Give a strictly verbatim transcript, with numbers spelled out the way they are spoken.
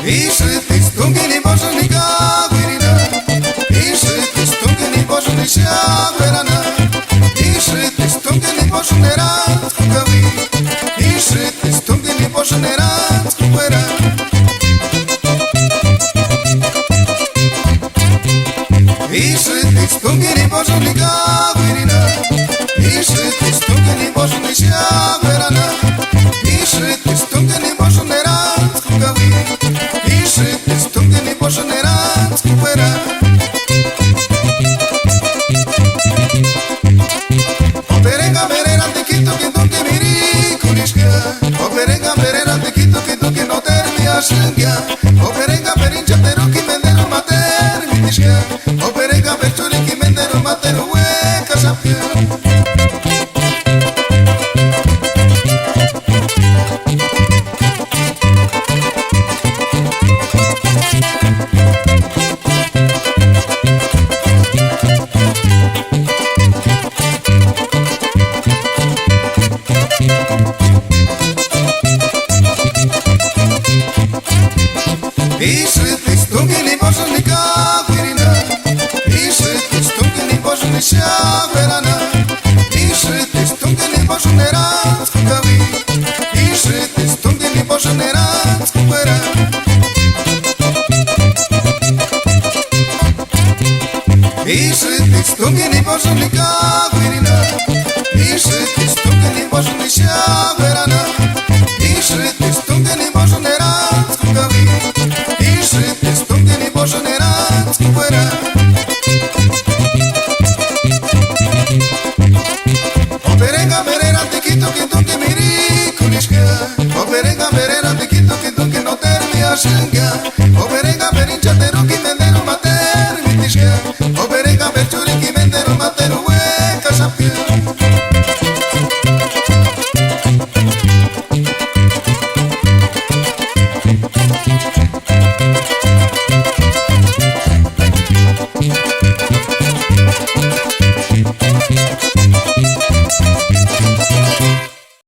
Ísïti tunkini jimposïni kaguirina, ísïti tunkini jimposïni xáguerana, ísïti tunkini jimposïni erantskukauia, ísïti tunkini jimposïni erantskukauia. Ísïti tunkini jimposïni kaguirina, ísïti tunkini jimposïni xáguerana, ísïti tunkini jimposïni erantskukauia, ísïti tunkini jimposïni erantskukauia. Operenga merera tikituki tuki mirikuriska, operenga merera tikituki tuki no termiasïngia, operenga merincha teruki menderu ma termitiska, operenga berchuriki menderu ma teru uekaxapkia. Ísïti tunkini jimposïni kaguirina, ísïti tunkini jimposïni xáguerana, ísïti tunkini jimposïni erantskukauia, ísïti tunkini jimposïni erantskukauia. Ísïti tunkini jimposïni kaguirina.